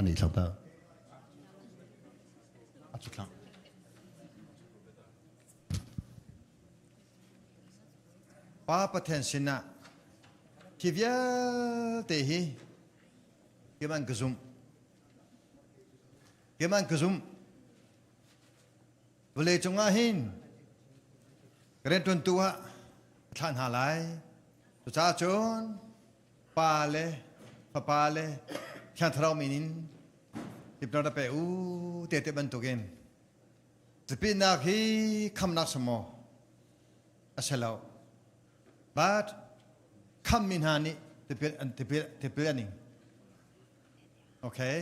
An i thlang ta. A cu thlang. Pa Pathian sinah hi vialte hi keimah ka zumh. Keimah ka zumh. Vawlei cungah hin rianṭuantu ah ka thlah hna lai. Cucaah cun Pa le Fapa le Thiang Thlarau min in tipil rak pe u te te bantukin tipilnak hi khamnak si maw? A si lo. But khammi hna nih tipil an tipil tipil an ing. Okay.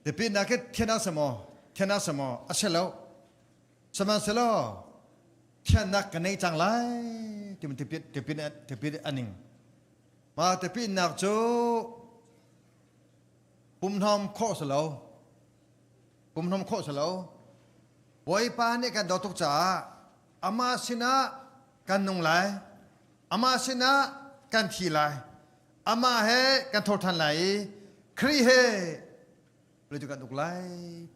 Tipilnak hi thiannak si maw? Thiannak si maw? A si lo. Sihmanhsehlaw thiannak ka nei cang lai timi tipil tipil tipil an ing. Mah tipilnak cu pumhnawm khawh si lo. Pumhnawm khawh si lo. Bawipa nih kan dawt tuk caah amah sinah kan nung lai. Amah sinah kan thi lai. Amah he kan tho ṭhan lai i Khrih he cu kan uk lai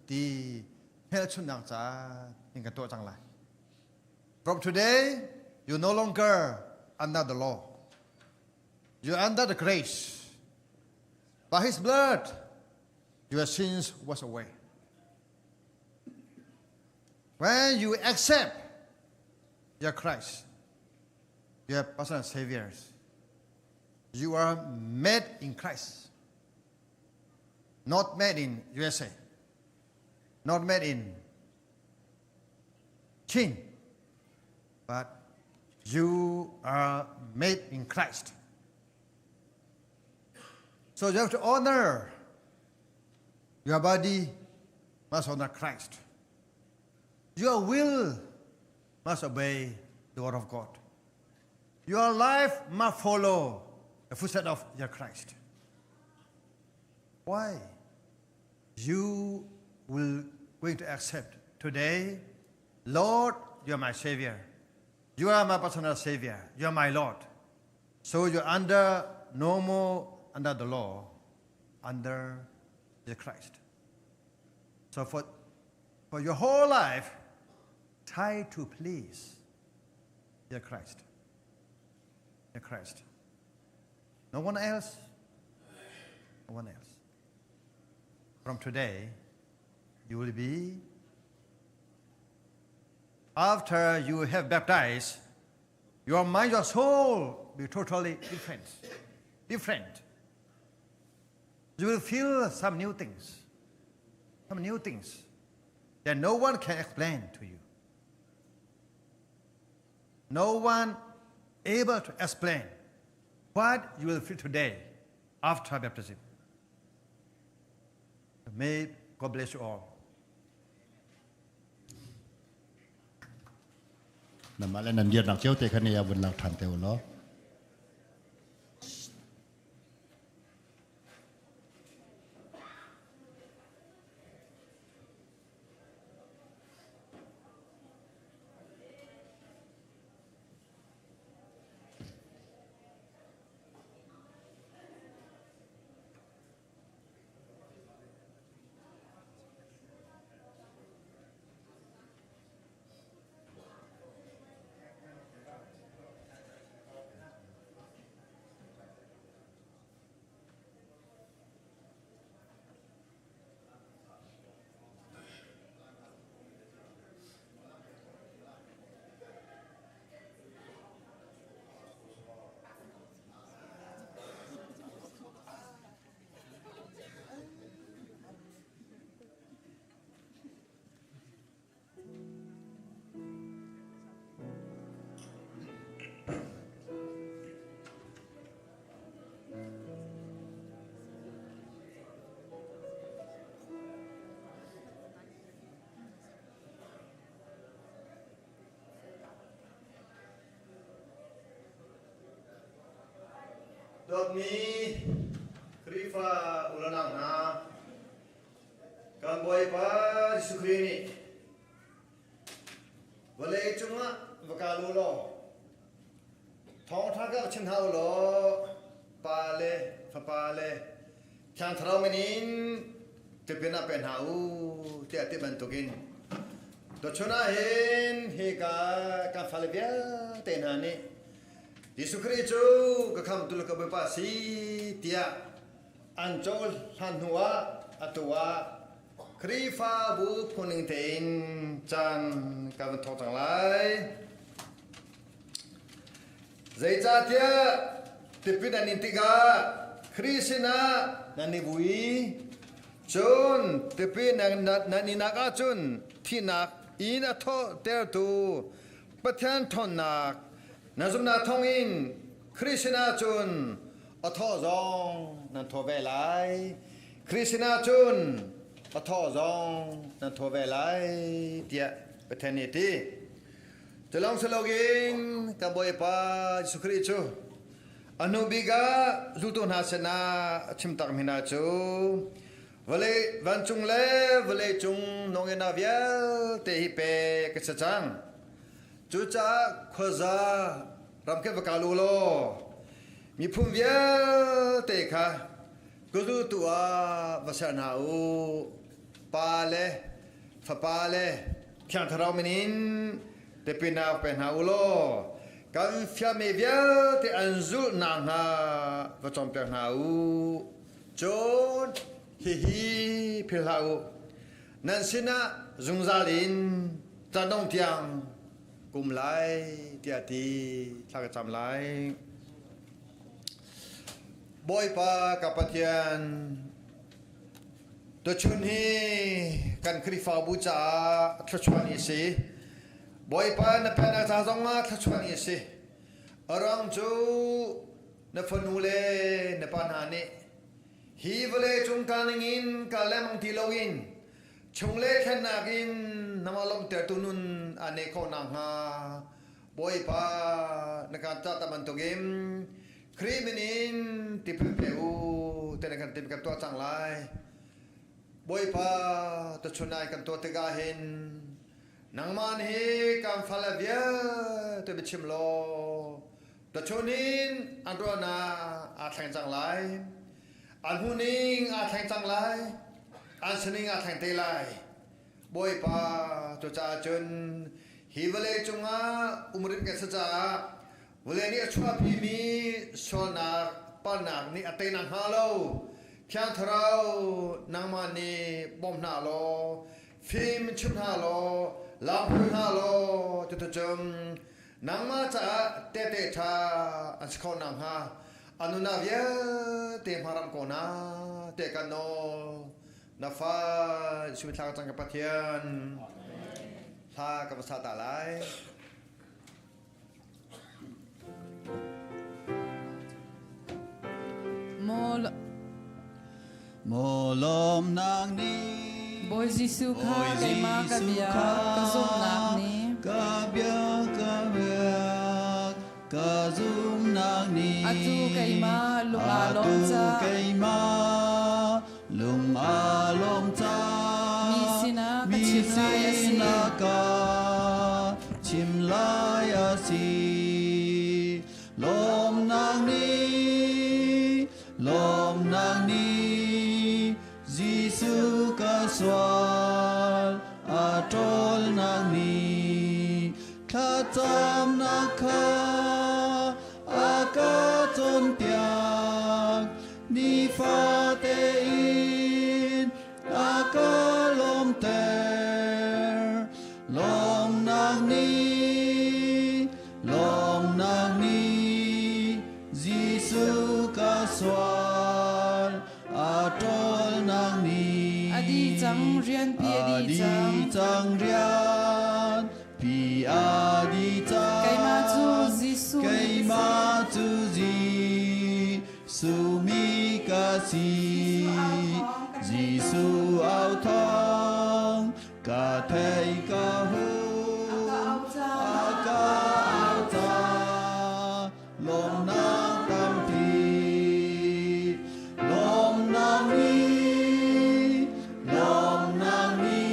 ti hmelchunhnak ca in kan tuah cang lai. From today, you no longer under the law. You are under the grace. By his blood, your sins wash away. When you accept your Christ, your personal saviors, you are made in Christ, not made in USA, not made in Chin, but you are made in Christ. So you have to honor your body must honor Christ. Your will must obey the word of God. Your life must follow the footsteps of your Christ. Why? You will going to accept today, Lord, you are my Savior. You are my personal Savior. You are my Lord. So you're under no more under the law, under the Christ. So for, for your whole life, try to please the Christ. The Christ. No one else. No one else. From today, you will be, after you have baptized, your mind, your soul be totally different. Different. You will feel some new things. Some new things that no one can explain to you. No one able to explain what you will feel today after baptism. May God bless you all. Namah le nan dirnak cio te khan ya vun lak ṭhan te u law. Dawtmi Khrihfa ulanau hna, kan Bawipa Jesuh Khrih nih vawlei cungah va kal u law thawngṭha ka chim hna u law Pa le Fapa le Thiang Thlarau min in tipil ah pe hna u tiah ti bantukin tuchun ah hin hika kan fale vialte hna nih Jesuh Khrih cu ka khamtu le ka Bawipa a si tiah an cohlan hnu ah atu ah Khrihfabu phungning tein caan kan van thawk cang lai. Zeicahtiah tipil an in tikah Khrih sinah nan i vui. Cun tipil nan inak ahcun thihnak in a thawhtertu Pathian ṭhawnnak na zumhnak thawngin Khrih sinah cun a thawh zong nan thaw ve lai. Khrih sinah cun a thawh zong nan thaw ve lai tiah Pathian nih a ti. Culawng si loin kan Bawipa Jesuh Khrih cu a hnu bik ah zultu hna sinah a chimtakmi hna cu vawlei vancung le vawlei cung nawlngeihnak vialte hi pek ka si cang. Cucaah khuaza ramkip va kal u law miphun vialte kha ka zultu ah va ser hna u. Pa le Fapa le Thiang Thlarau min in tipilnak pe hna u law kan fialmi vialte an zulh nakhnga va cawnpiak hna u. Cun hihi philh hlah u, nan sinah zungzal in candong tiang kum lai tiah ti thla ka cam lai. Bawipa ka Pathian, Tuchun hi kan Khrihfabu caah thluachuah ni a si. Bawipa na pennak ca zongah thluachuah ni a si. A ruang cu na fanu le na pa hna nih hi vawlei cung kal ningin kal lengmang ti loin chungle thlennak in nangmah lawmhtertu nun aa neh khawh nakhnga Bawipa na kan cah ta bantukin Khrih min in tipil pe u ti na kan tim kan tuah cang lai. Bawipa tuchun ai kan tuah tikah hin nangmah nih kan fale vialte biachim law tuchun in an ruahnak aa thleng cang lai. An hmuhning aa thleng cang lai. An sining aa thleng te lai. Bawipa cucaah cun hi vawlei cungah um rih kan si caah Vawlei nih a chuahpimi sualnak palhnak nih a tei nakhnga lo Thiang Thlarau nangmah nih bawm hna law fim chim hna law lam hruai hna law cuticun nangmah caah tehte ṭha an si kho nakhnga a nunnak vialte hmaram ko hna tiah kan nawl. Na fa Jesuh thla ka cang ka Pathian hla ka va sa ta lai. Maw lawmnak nih Bawi Jesuh kha keimah ka bia ka zumhnak nih ka bia ka biak ka zumhnak nih atu keimah lung aa lawm atu ca keimah lung aa lawm ca mi sinah ka mi chim lai a si sinah ka chim lai a si lawmnak ni lawmnak ni Jesuh ka sual a ṭawlnak ni thlacamnak kha a ka cawnpiak Nifate in a ka lawmter. Lawmnak ni, lawmnak ni, Jesuh ka sual a ṭawlnak ni. A di cang rianpi a di cang. A di cang rian pi a di cang. Keimah cu Jesuh Keimah cu Jesuh mi ka si. Jesuh au thawng ka thei ka hu. A ka au ca lawmnak tampi. Lawmnak ni, lawmnak ni,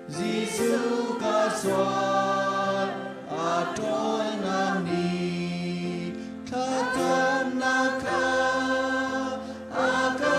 Jesuh ka sual a ṭawlnak ni thlacamnak kha a ka.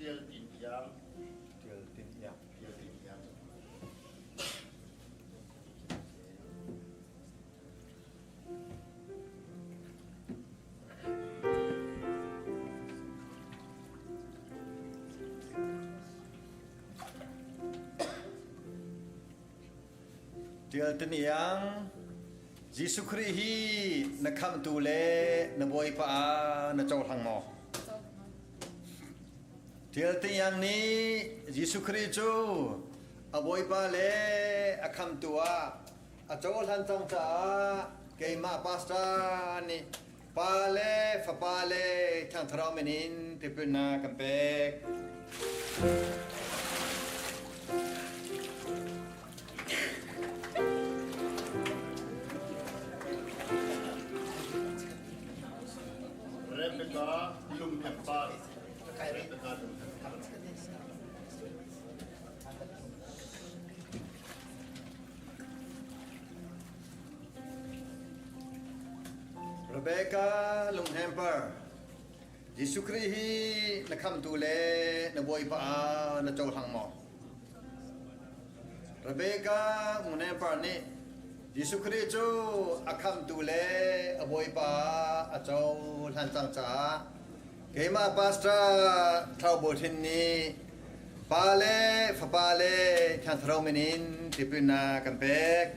Tial Tin Iang. Tial Tin Iang. Tial Tin Iang. Tial Tin Iang, Jesuh Khrih hi na khamhtu le na Bawipa ah na cohlang maw? Tial Tin Iang nih Jesuh Khrih cu a Bawipa le a khamhtu ah a cohlan cang caah keimah pastor nih Pa le Fapa le Thiang Thlarau min in tipilnak kan pek. Rebecca Lungtheppa Rebecca Lungtheppa Rebecca Lunghemper, Jesuh Khrih hi na khamtu le na Bawipa ah na cohlang maw? Rebecca Lunghemper nih Jesuh Khrih cu a khamtu le a Bawipa ah a cohlan cang caah keimah pastor Thlau Bawi Hrin nih Pa le Fapa le Thiang Thlarau min in tipilnak kan pek.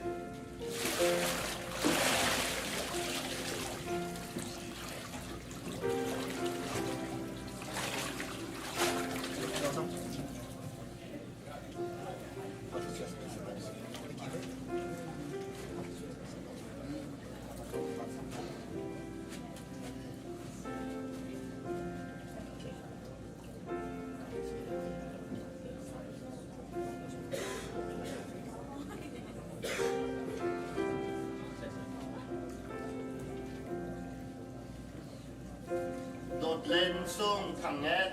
Dawt Len Sung Thang Nget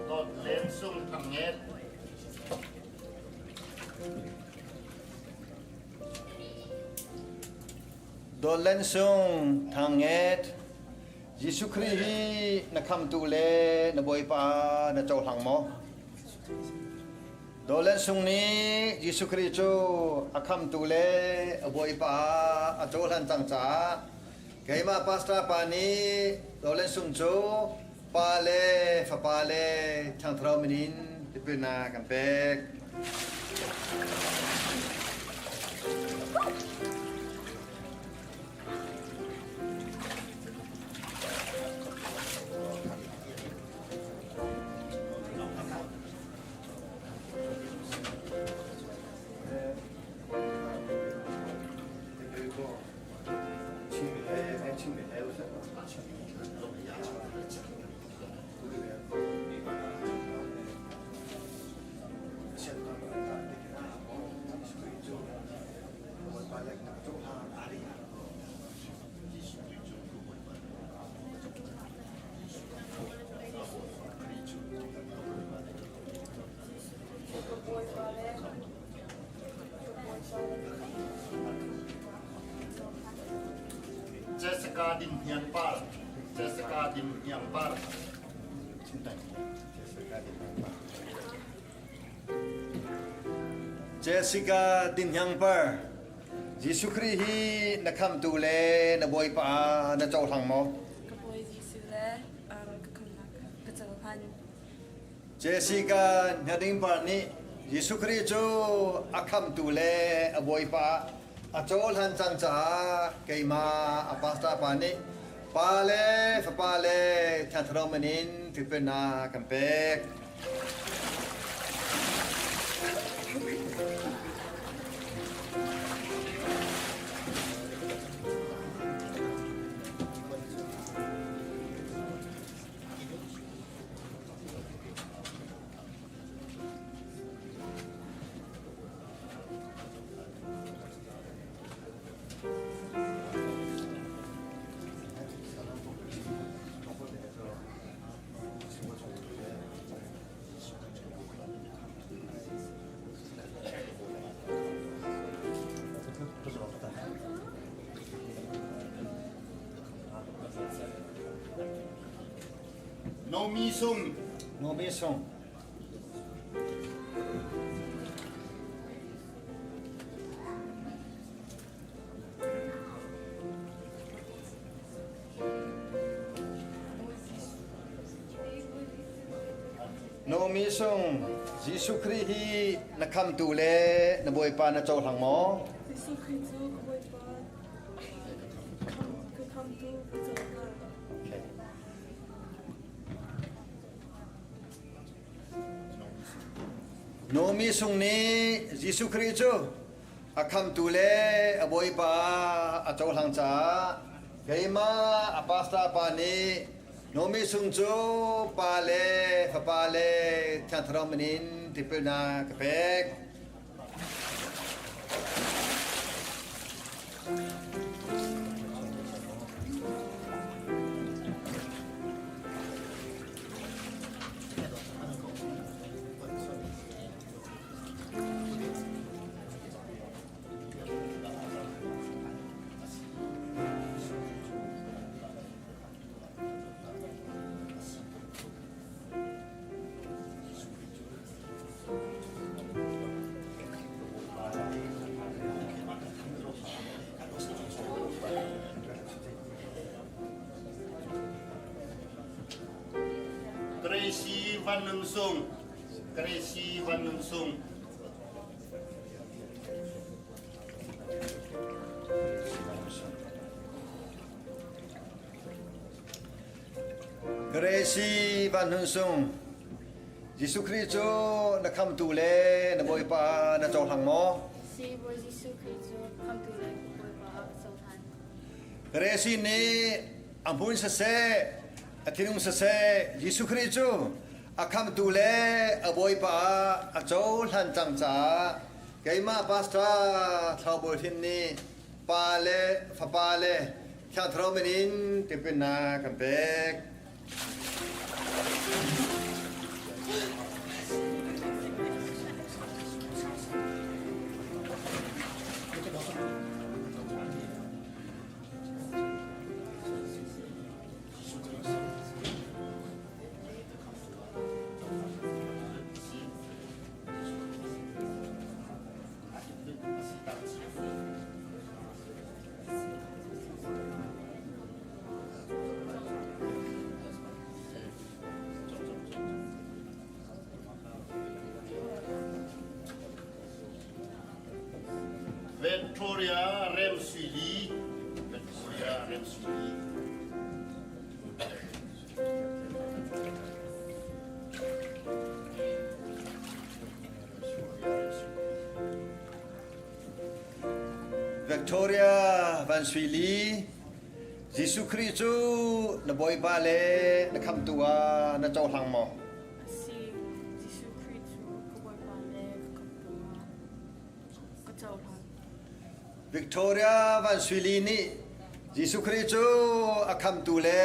Dawt Len Sung Thang Nget Dawt Len Sung Thang Nget Jesuh Khrih hi na khamtu le na Bawipa na cohlang maw? Dolan sung nih Jesuh Khrih cu a khamtu le a Bawipa a cohlan cang caah keimah pastor pa nih Dolan sung cu Pa le Fapa le Thiang Thlarau min in tipilnak kan pek. Jessica Din Hniang Par Jessica Din Hniang Par Jessica Din Hniang Par Jesuh Khrih hi na khamtu le na Bawipa na cohlang maw? Ka Bawi Jesuh le ka khamnak ka cohlan. Jessica Hniang Par nih Jesuh Khrih cu a khamtu le a Bawipa a cohlan cang caah keimah a pastor pa nih Pa le Fapa le Thiang Thlarau min in tipilnak kan pek. Nomi Sung. Nomi Sung. Nomi Sung, Jesuh Khrih hi na khamtu le na Bawipa na cohlang maw? Jesuh Khrih cu ka Bawipa ka khamtu ka cohlang. Okay. Nomi Sung nih Jesuh Khrih cu a khamtu le a Bawipa a cohlang caah keimah a pastor pa nih Nomi Sung cu Pa le Fapa le Thiang Thlarau min in tipilnak ka pek. Gracie Van Nun Sung Gracie Van Nun Sung Gracie Van Hun Sung, Jesuh Khrih cu na khamtu le na Bawipa na cohlang maw? Si, Bawi Jesuh Khrih cu khamtu le Bawipa ah ka cohlan. Gracie nih a hmun siseh, a thinlung siseh, Jesuh Khrih cu a khamtu le a Bawipa ah a cohlan cang caah keimah Pastor Thlau Bawi Hrin nih Pa le Fapa le Thiang Thlarau min in tipilnak kan pek. Victoria Remsili Victoria Remsili Victoria Van Sui Li, Jesuh Khrih cu na Bawipa le na Khamhtu ah na cohlang maw? A si, Jesuh Khrih cu ka Bawipa le ka Khamhtu ah ka cohlan. Victoria Van Sui Li nih Jesuh Khrih cu a Khamhtu le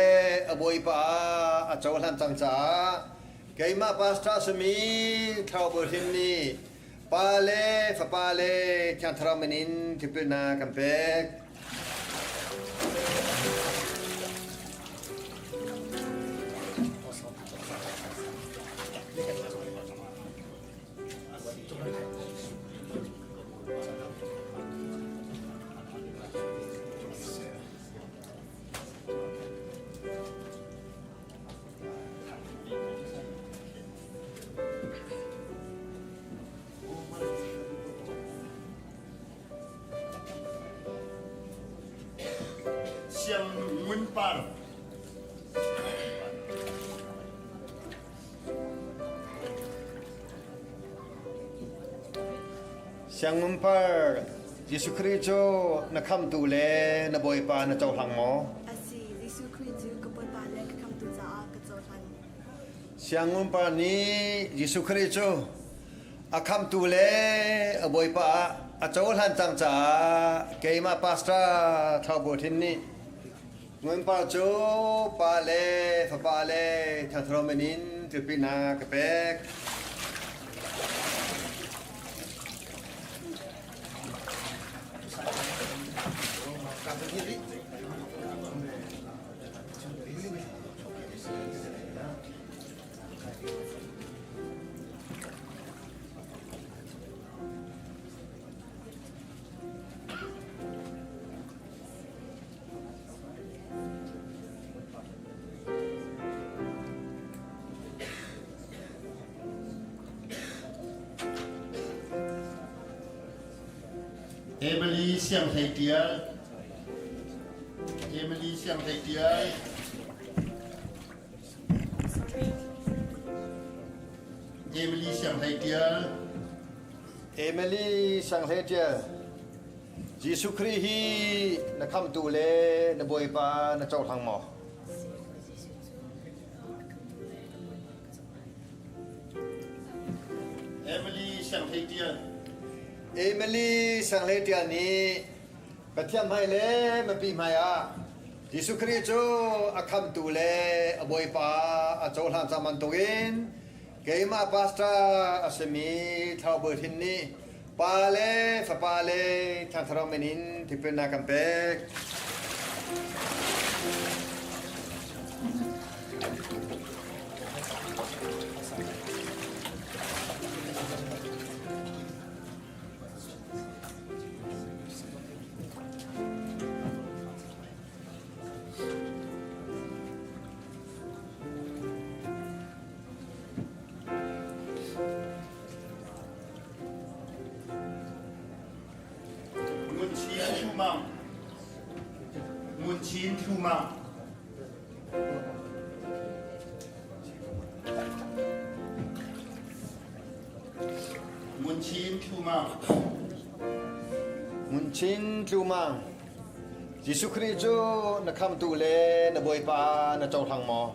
a Bawipa ah a cohlan cang caah keimah pastor simi Thlarau Bawi Hlim nih Pa le Fapa le Thiang Thlarau min in tipilnak kan pek. Siang Ngun Par. Siang Ngun Par, Jesuh Khrih cu na khamtu le na Bawipa na cohlang maw? Asi, Jesuh Khrih cu ka Bawipa le ka khamtu caah ka cohlan. Siangngunpa nih Jesuh Khrih cu a khamtu le a Bawipa ah a cohlan cang caah keimah pastor Thlau Bawi Hrin nih Ngunpa cu Pa le Fapa le Thiang Thlarau min in tipilnak ka pek. Emily Sianghlei Tial. Emily Sianghlei Tial. Emily Sianghlei Tial. Emily Sianghlei Tial. Jesuh Khrih hi na khamtu le na Bawipa na cohlang maw? Emily Sianghlei Tial. Emily Sianghlei Tial nih Pathian hmai le mipi hmai ah Jesuh Khrih cu a khamtu le a Bawipa a cohlan cang bantukin keimah pastor a simi Thlarau Bawi Hrin nih Pa le Fapa le Thiang Thlarau min in tipilnak kan pek. Ngun Chin Thu Mang. Ngun Chin Thu Mang. Ngun Chin Thu Mang. Ngun Chin Thu Mang. Jesuh Khrih cu na khamtu le na Bawipa na cohlang maw?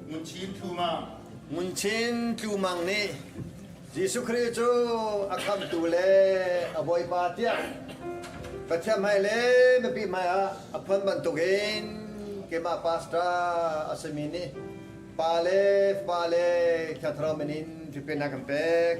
Ngun Chin Thu Mang. Ngun Chin Tlu Mang nih Jesuh Khrih cu a khamtu le a Bawipa tiah Pathian hmai le mipi hmai ah a phuan bantukin keimah pastor a simi nih Pa le Fapa le Thiang Thlarau min in tipilnak kan pek.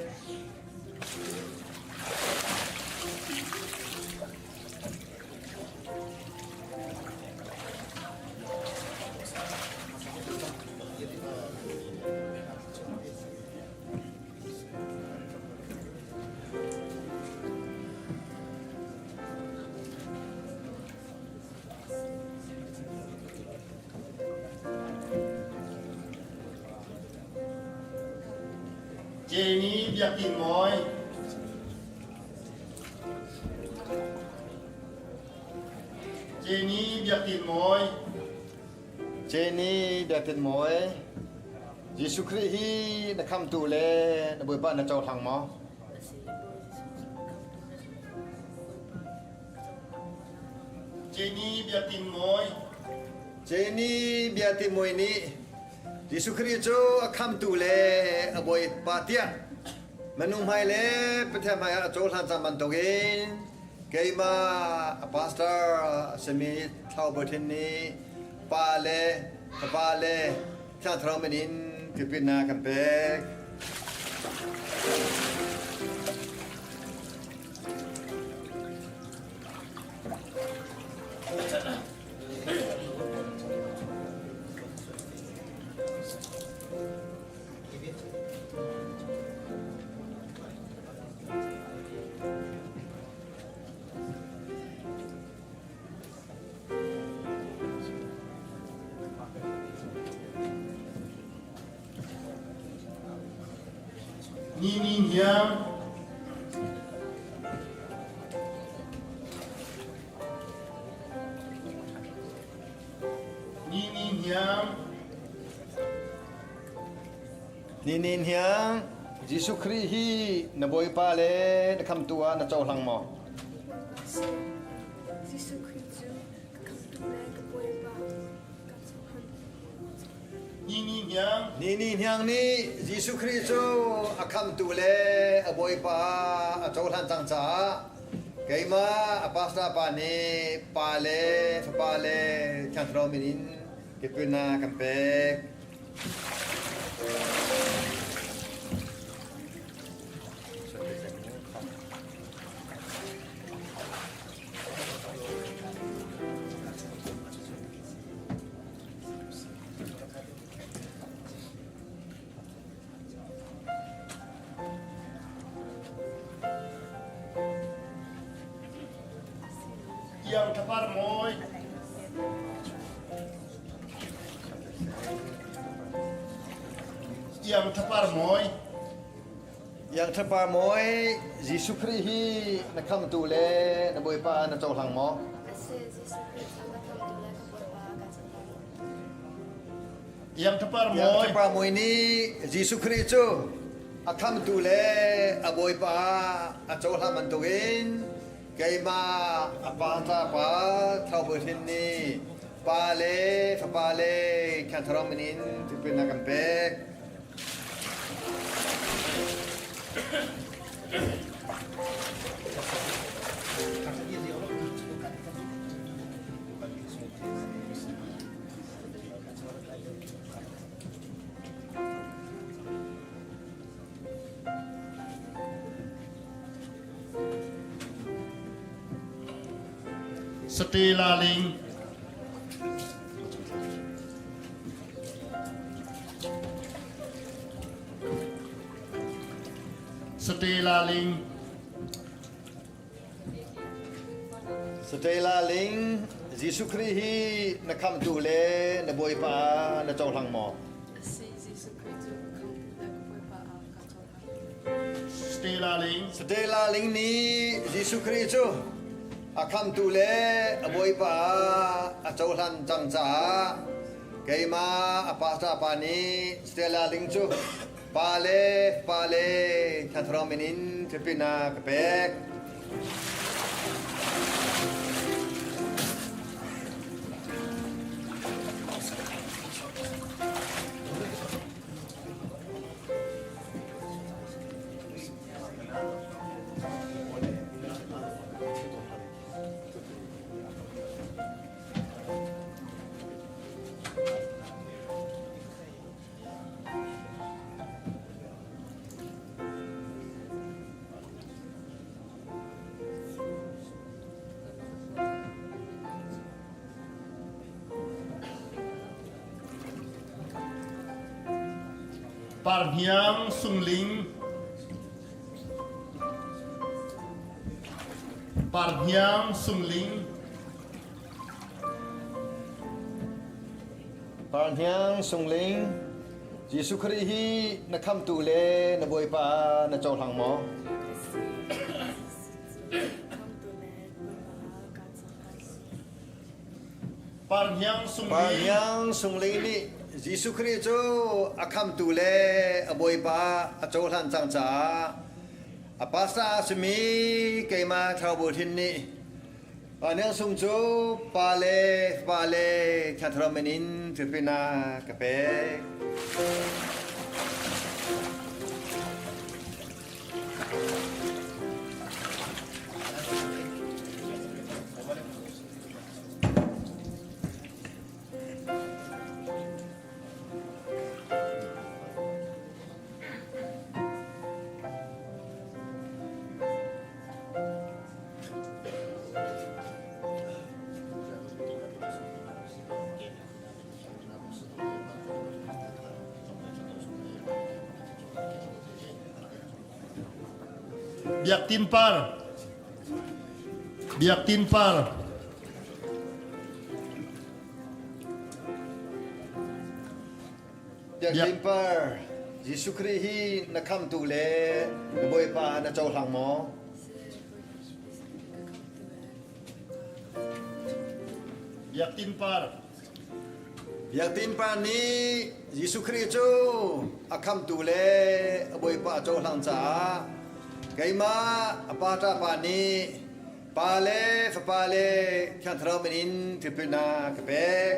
Jenny Biakinn Mawi. Jenny Biakinn Mawi. Jenny Biakinn Mawi. Jesuh Khrih hi na khamtu le na Bawipa na cohlang maw? Jenny Biakinn Mawi. Jenny Biakinn Mawi nih Jesuh Khrih cu a khamtu le a Bawipa tiah minung hmai le Pathian hmai ah a cohlan cang bantukin keimah a pastor a simi Thlau Bawi nih Pa le Fapa le Thiang Thlarau min in tipilnak kan pek. Ni ni hniang. Ni ni hniang. Ni ni hniang Jesuh Khrih hi na Bawipa le na khamtu ah na cohlang maw? Jesuh Khrih cu ka khamtu le ka Bawipa ka cohlan. Ni ni hniang. Ni ni hniang nih Jesuh Khrih cu a khamtu le a Bawipa a cohlan cang caah keimah a pastor pa nih Pa le Fapa le Thiang Thlarau min in tipilnak kan pek. Iang thapar mawi. Iang thapar mawi. Iang Ṭhapa Mawi, Jesuh Khrih hi na khamtu le na Bawipa na cohlang maw? A si, Jesuh Khrih cu ka khamtu le ka Bawipa ka cohlang. Iang Ṭhapa Iang Mawi, Ṭhapa Mawi nih Jesuh Khrih cu a khamtu le a Bawipa a cohlang bantukin keimah a pa tlapa Thlarau Hrin nih Pa le Fapa le Thiang Thlarau min in tipilnak kan pek. Sate Ling. Sate La Ling. Sate La Ling, Jesuh Khrih hi na khamtu le na Bawipa na cohlang maw? Si, Jesuh Khrih cu ka khamtu le ka Bawipa ah ka cohlang. Sate La Ling. Sate La Ling nih Jesuh Khrih cu a khamtu le a Bawipa a cohlan cang caah keimah a pastor pa nih Stella Ling cu pa le pa le thla min in tipilnak ka pek. Parhniang Sungling Parhniang Sungling Parhniang Sungling Jesuh Khrih hi na khamtu le na Bawipa na cohlang maw? Parhniang Sungling Parhniang Sungling nih Jesuh Khrih cu a khamtu le a Bawipa a cohlan cang caah a pastor a simi keimah Thlarau Hin nih Parhniang Sung cu pa le fapa le Thiang Thlarau min in tipilnak ka pek. Biak Tin Par Biak Tin Par Biak Tin Par Jesuh Khrih hi na khamtu le na Bawipa na cohlang maw? Biak Tin Par Biak Tin Par nih Jesuh Khrih cu a khamtu le a Bawipa a cohlang caah keimah a pa ṭapa nih Pa le Fapa le Thiang Thlarau min in tipilnak ka pek.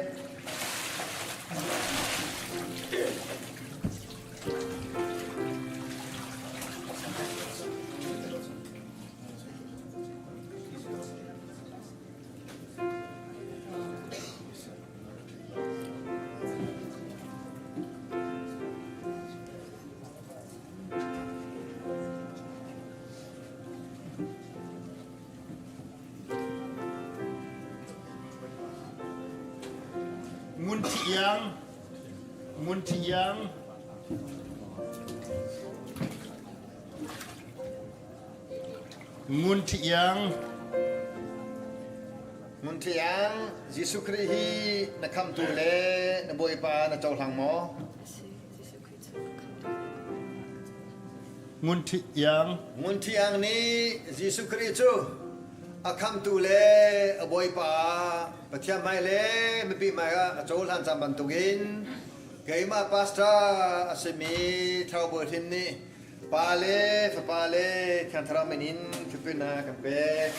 Ngun Thi Iang Ngun Thi Iang Ngun Thi Iang Ngun Thi Iang Jesuh Khrih hi na khamtu le na Bawipa na cohlang maw? A si, Jesuh Khrih cu ka khamtu le ka Bawipa ka cohlang. Ngun Ṭhi Iang. Ngun Ṭhi Iang nih Jesuh Khrih cu a khamtu le a Bawipa Pathian hmai le mipi hmai ah a cohlan cang bantukin keimah pastor a simi Thlarau Bawi Hrin nih Pa le Fapa le Thiang Thlarau min in thupin kan pek.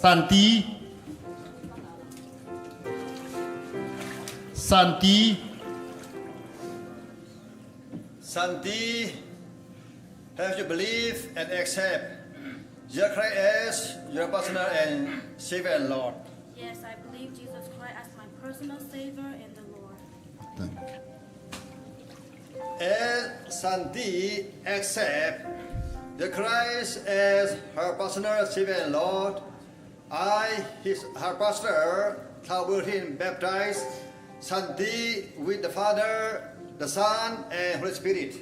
Santi Santi Santi have you believe and accept Jesus Christ as your personal and Savior and Lord? Yes, I believe Jesus Christ as my personal Savior and the Lord. Thank you. As Santi accept the Christ as her personal Savior and Lord, I, his, her pastor, will him baptize Santi with the Father, the Son, and Holy Spirit.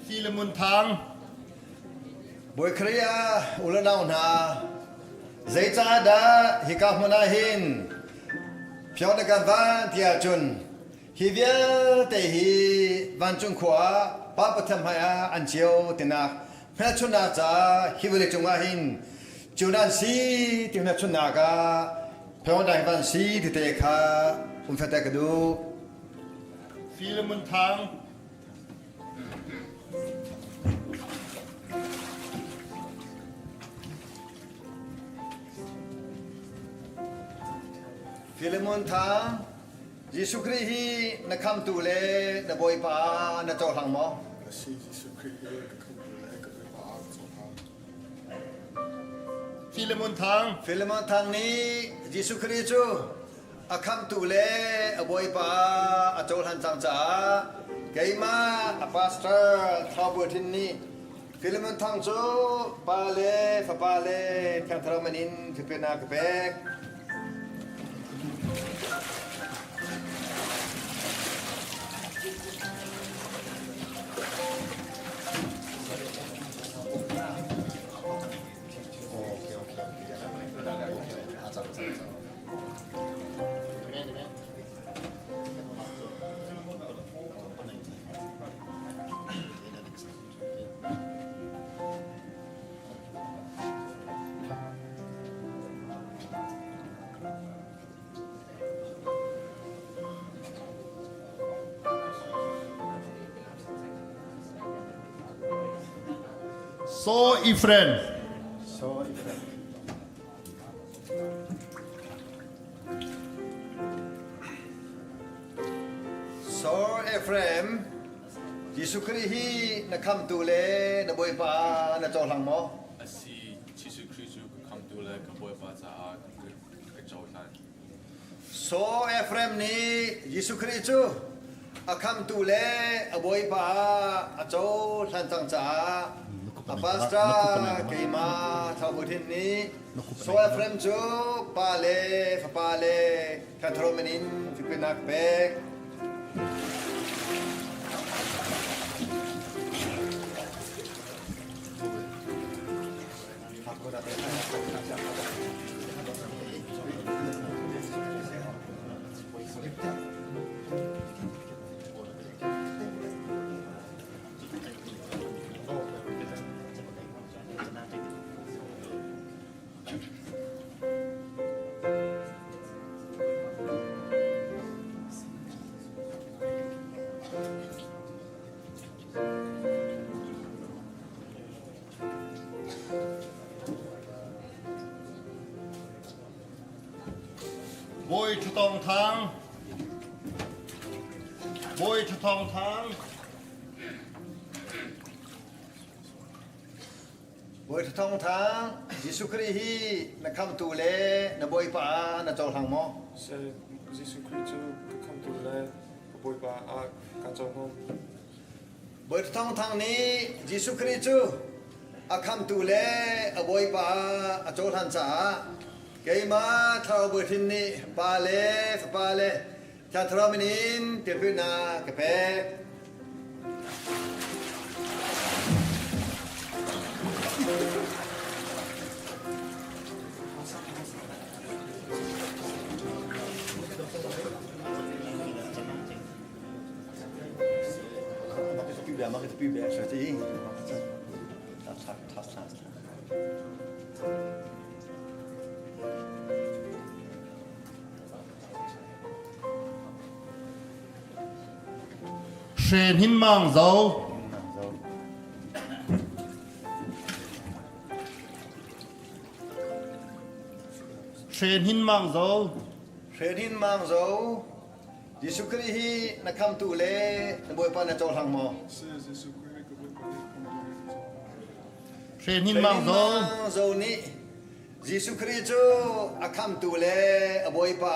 Philemon Thang. Bawi Khrih ah u le nau hna, zeicahdah hika hmun ah hin phiang na kan van ti ahcun hi vialte hi vancung khua ah Pa Pathian hmaiah an cio tinak hmelchunhnak caah hi vawlei cungah hin cu nan si ti hmelchunhnak ah phiang dang van si ti te kha um fete ka duh. Philemon Thang. Philemon Thang, Jesuh Khrih hi na khamtu le na Bawipa na cohlang maw? Asi Jesuh Khrih hi ka khamtu le ka Bawipa ah ka cohlang. Philemon Thang. Philemon Thang nih Jesuh Khrih cu a khamtu le a bawipa a cohlan cang caah keimah a pastor Thau Bawi Thin nih Philemon Thang cu pa le fapa le Thiang Thlarau min in thupena ka pek. So Ephraim. So Ephraim. Sor Ephraim, Jesuh Khrih hi na khamtu le na Bawipa na cohlang maw? Asi, Jesuh Khrih cu ka khamtu le ka Bawipa caah ka cohlan. Saw Ephraim nih Jesuh Khrih cu a khamtu le a Bawipa a cohlan cang caah a pastor keimah Thawbuthin nih Saw Ephraim cu pa le fapa le Thiang min in fimnak pek. Bawi Ṭhatawng Thang Bawi Ṭhatawng Thang Bawi Ṭhatawng Thang Jesuh Khrih hi na khamtu le na Bawipa na cohlang maw? Jesuh Khrih cu ka khamtu le ka Bawipa ah ka cohlang. Bawi Ṭhatawng Thang nih Jesuh Khrih cu a khamtu le a Bawipa a cohlan caah keimah Thlarau Bawi nih Pa le Fapa le Thiang Thlarau min in tipilnak ka pek. Hre Hnin Mang Zo Hre Hnin Mang Zo Hre Hnin Mang Zo Jesuh Khrih hi na khamtu le na Bawipa na cohlang maw? Hre Hnin Mang Zo Zo nih Jesuh Khrih cu a khamtu le a Bawipa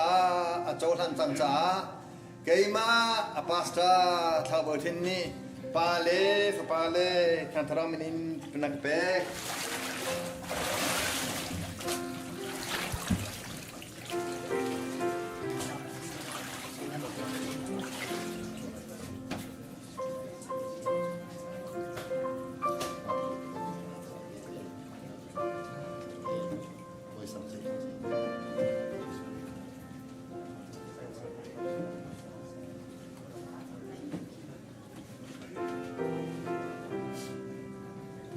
a cohlan cang caah keimah a pastor Thlau Thin nih Pa le Fapa le Thiang Thlarau min in na ka pek.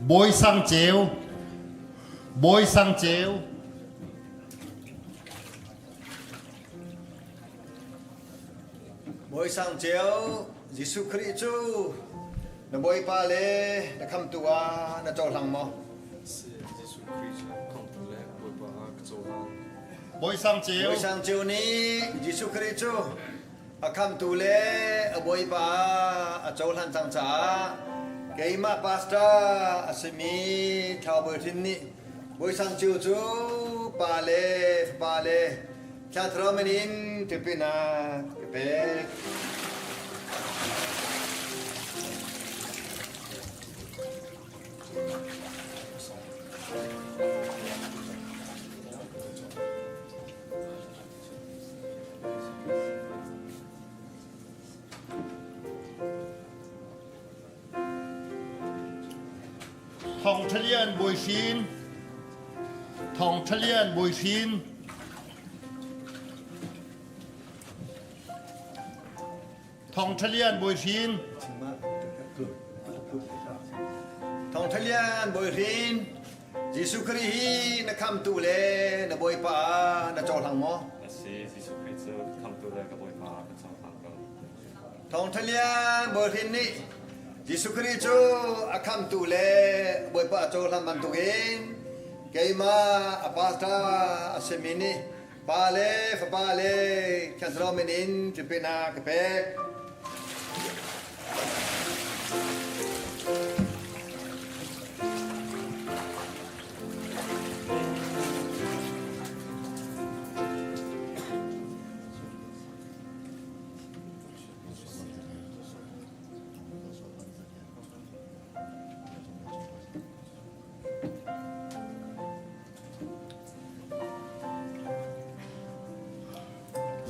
Bawi Sang Ceu Bawi Sang Ceu Bawi Sang Ceu Jesuh Khrih cu na Bawipa le na khamtu ah na cohlang maw? Jesuh Khrih cu khamtu le Bawipa ah ka cohlang. Bawi Sang Ceu Bawi Sang Ceu nih Jesuh Khrih cu a khamtu le a Bawipa a cohlan cang caah keimah pastor a simi Thlau Bawi Hrin nih Bawi Sang Ceu cu Pa le Fapa le Thiang Thlarau min in tipilnak ka pek. Thawng Ṭha Lian Bawi Hrin Thawng Ṭha Lian Bawi Hrin Thawng Ṭha Lian Bawi Hrin Thawng Ṭha Lian Bawi Hrin Jesuh Khrih hi na khamtu le na Bawipa na cohlang maw? A si, Jesuh Khrih cu ka khamtu le ka Bawipa ka cohlang ko. Thawngṭha lian Bawi Hrin nih Jesuh Khrih cu a khamtu le Bawipa a cohlan bantukin keimah a pastor a simi nih Pa le Fapa le Thiang Thlarau min in tipilnak ka pek.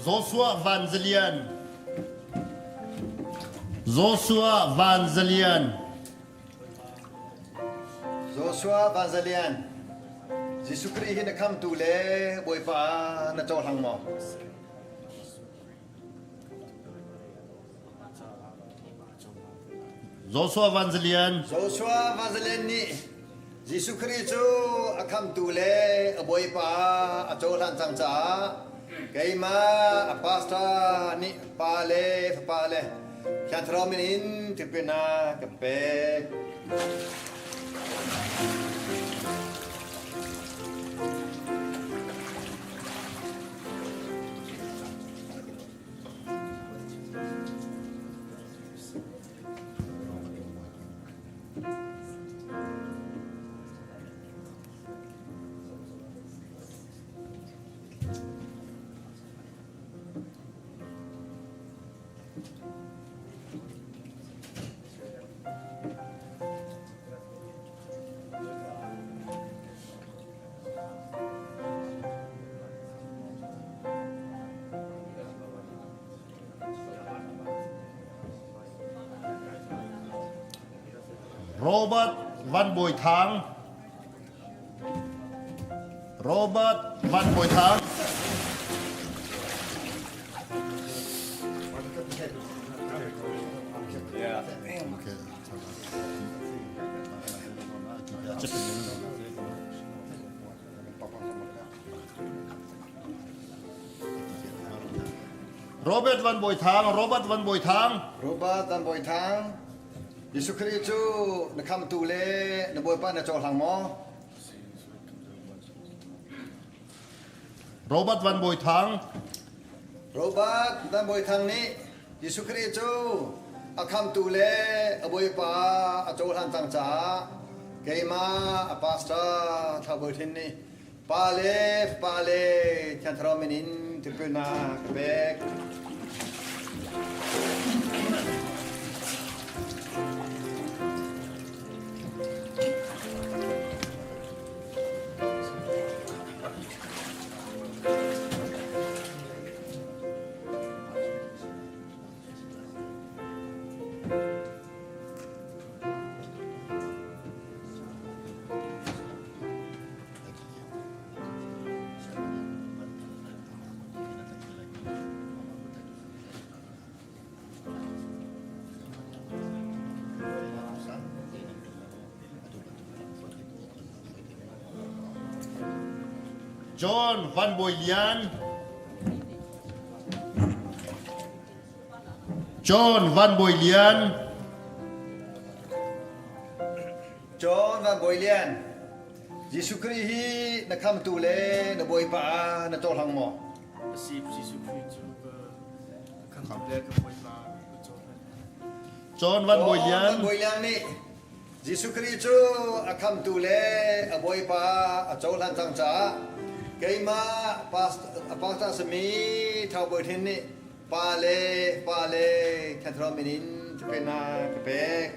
Joshua Van Zalian Joshua Van Zalian Joshua Van Zalian Jesuh Khrih hi na khamtu le Bawipa na cohlang maw? Joshua Van Zalian Joshua Van Zalian nih Jesuh Khrih cu a khamtu le a Bawipa a cohlan cang caah keimah a pastor nih Pa le Fapa le Thiang Thlarau min in tipilnak ka pek. Robert Van Bawi Thang. Robert Van Bawi Thang. Okay. Robert Van Bawi Thang, Robert Van Bawi Thang. Robert Van Bawi Thang, Jesuh Khrih cu na khamtu le na Bawipa na cohlang maw? Robert Van Bawi Thang. Robert Van Bawi Thang nih Jesuh Khrih cu a khamtu le a Bawipa a cohlan cang caah keimah a pastor Thla Bawi Hrin nih Pa le Fapa le Thiang Thlarau min in tipilnak ka pek. John Van Bawi Lian John Van Bawi Lian John Van Bawi Lian Jesuh Khrih hi na khamtu le na Bawipa na cohlang maw? Asi Jesuh Khrih cu ka khamtu le ka Bawipa ka cohlan. John Van Bawi Lian Van Bawi Lian nih Jesuh Khrih cu a khamtu le a Bawipa a cohlan cang caah keimah pastor sami Thau Bawi Hrin nih pa le pa le Thiang min in tipilnak ka pek.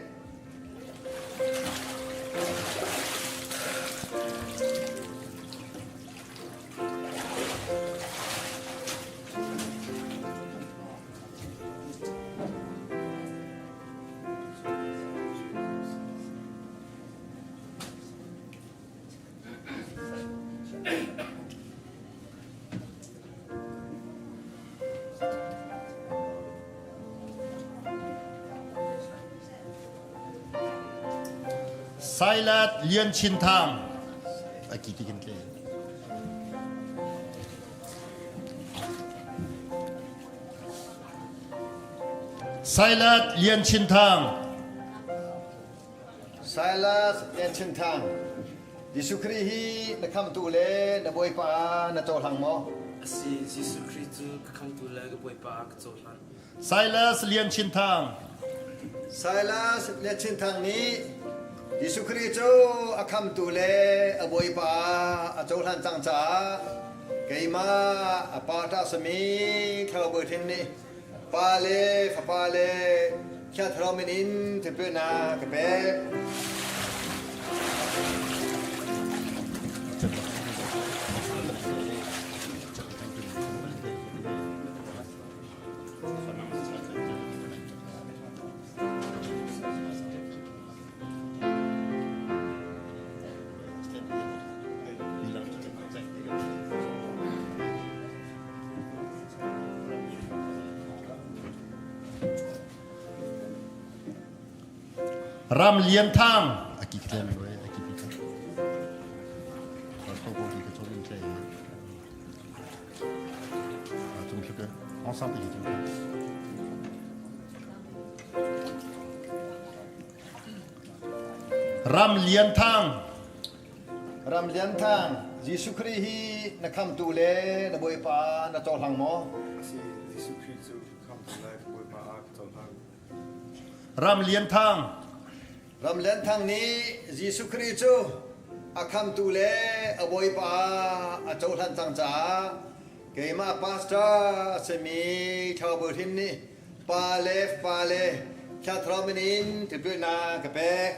Sailat Lian Chin Thang. Aki ti kin tle. Sailat Lian Chin Thang. Silas Lian Chin Thang. Jesuh Khrih hi na khamtu le na Bawipa na cohlang maw? Asi, Jesuh Khrih cu ka khamtu le ka Bawipa ka cohlan. Silas Lian Chin Thang. Silas Lian Chin Thang nih Jesuh Khrih cu a khamtu le a Bawipa a cohlan cang caah keimah a pa ṭah sami Thlarau Bawi Hrin nih Pa le Fapa le Thiang Thlarau min in tipilnak ka pek. Ram Lian Thang a ki tlem roi a ki pi kha to ko ki ka chon tle a chung ke ensemble ki chung Ram Lian Thang Ram Lian Thang Jesuh Khrih hi na khamtu le na Bawipa na cohlang maw? Asi Jesuh Khrih cu khamtu le Bawipa ah ka cohlang. Ram Lian Thang Ram Lian Thang nih Jesuh Khrih cu a khamtu le a Bawipa a cohlan cang caah keimah pastor a simi Thau Bawi Hrin nih Pa le Fapa le Thiang Thlarau min in tipilnak ka pek.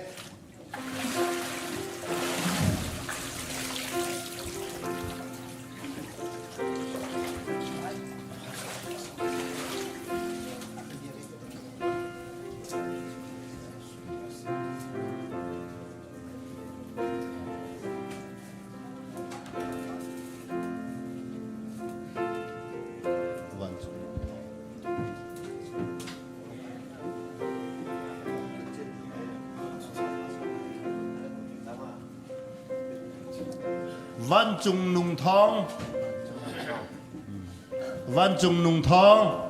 Vancung nung thawng. Vancung nung thawng.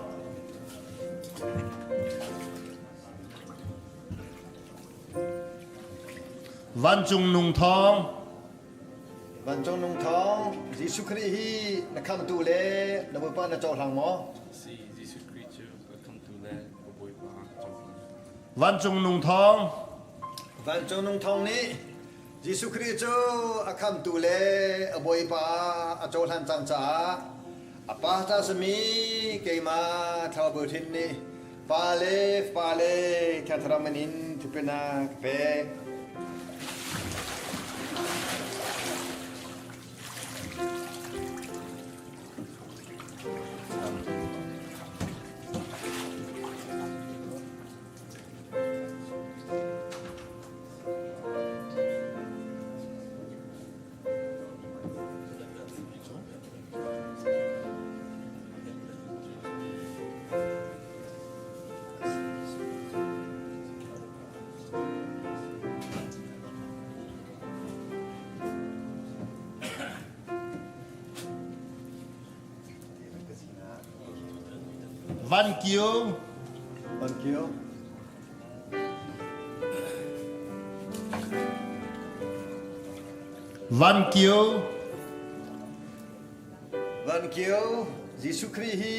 Vancung nung thawng. Vancung nung thawng. Jesuh Khrih hi na khamtu le na Bawipa na cohlang maw? Si, Jesuh Khrih cu ka khamtu le ka Bawipa ka cohlang. Vancung nung thawng. Vancung nung thawng nih Jesuh Khrih cu a khamtu le a Bawipa a cohlan cang caah a pastor simi keimah Thlarau Thin nih Pa le Fapa le Thiang Thlarau min in tipilnak ka pek. Van Kio. Van Kio. Van Kio. Van Kio, Jesuh Khrih hi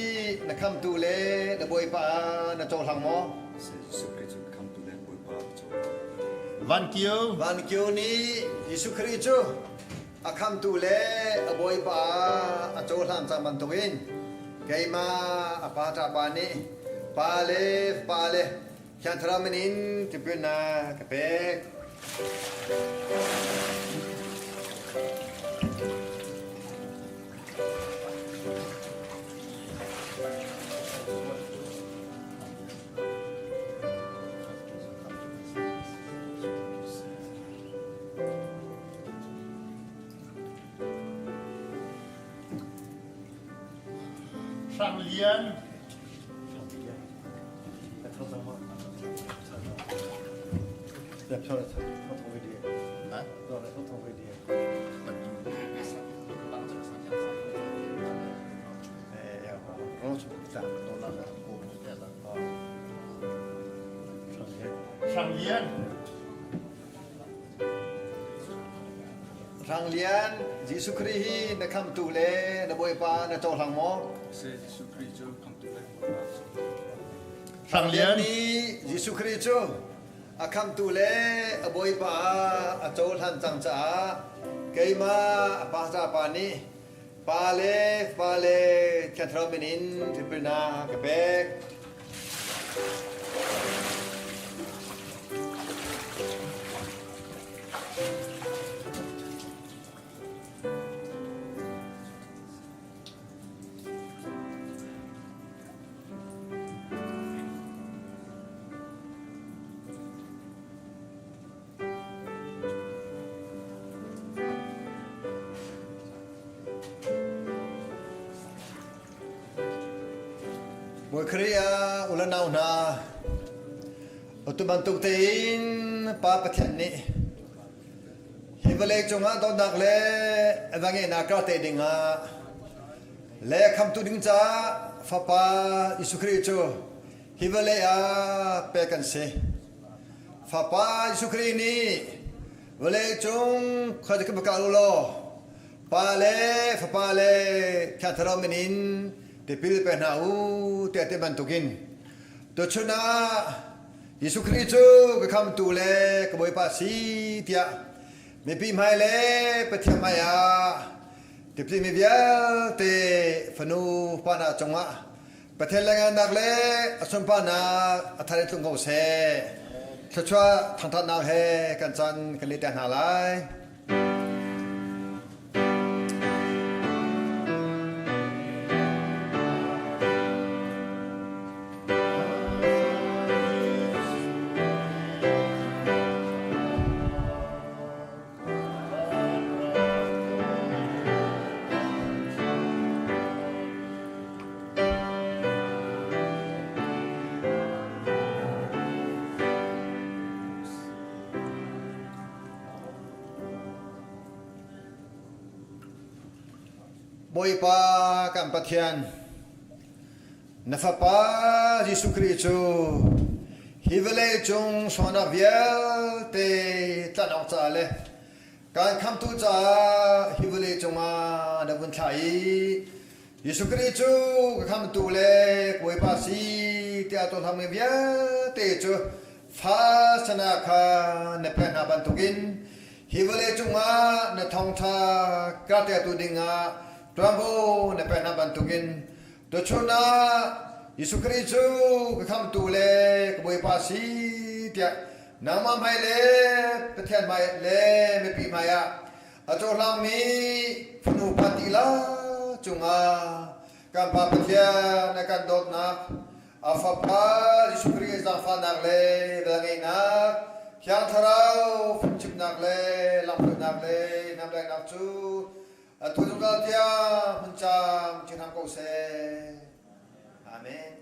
na khamtu le na Bawipa na cohlang maw? Jesuh Khrih cu khamtu le Bawipa ka cohlang. Van Kio. Van Kio nih Jesuh Khrih cu a khamtu le a Bawipa a cohlan cang bantukin keimah a pa ṭapa nih pa le fapa le Thiang Thlarau min in tipilnak ka pek. Hrang Lian. Hrang Lian. Hrang Lian, Jesuh Khrih hi na khamtu le na Bawipa na cohlang maw? Jesuh Khrih cu khamtu le Bawipa na cohlang. Hrang Lian nih Jesuh Khrih cu a khamtu le a Bawipa a cohlan cang caah keimah a pastor pa nih Pa le Fapa le Thiang Thlarau min in tipilnak ka pek. Bawi Khrih ah u le nau hna, atu bantuk tein Pa Pathian nih hi vawlei cungah dawtnak le va ngeihnak kar te dingah le khamtu ding caah Fapa Jesuh Khrih cu hi vawlei ah pek kan si. Fapa Jesuh Khrih nih vawleicung khuazakip ka u law Pa le Fapa le Thiang Thlarau min in tipil pe hna u tiah ti bantukin tuchun ah Jesuh Khrih cu ka khamtu le ka Bawipa si tiah mipi hmai le Pathian hmai ah tipil mi vialte fanu pa hna cungah Pathian le ngannak le a sunparnak a thar in tlung ko seh. Thluachuah thangthatnak he kan caan kan leh hna lai. Bawipa kan Pathian, na Fapa Jesuh Khrih cu hi vawlei cung sualnak vialte tlanh awk caah le kan khamtu caah hi vawlei cungah na vun thlah i Jesuh Khrih cu ka khamtu le Bawipa si tiah tuahhlammi vialte cu fa sana kha na pek hna bantukin Hi vawlei cungah na thawngṭha karhtertu dingah ṭuanvo na pek hna bantukin tuchun ah Jesuh Khrih cu ka khamhtu le ka Bawipa a si tiah nangmah hmai le Pathian hmai le mipi hmaiah a cohlangmi fanu pa dihlak cungah kan Pa Pathian a kan dawtnak A Fapa Jesuh Khrih zaangfahnak le velngeihnak, Thiang Thlarau fimchimhnak le lamhruainak le namdaihnak cu atu zungzal tiang hmun camcin hram ko seh. Amen.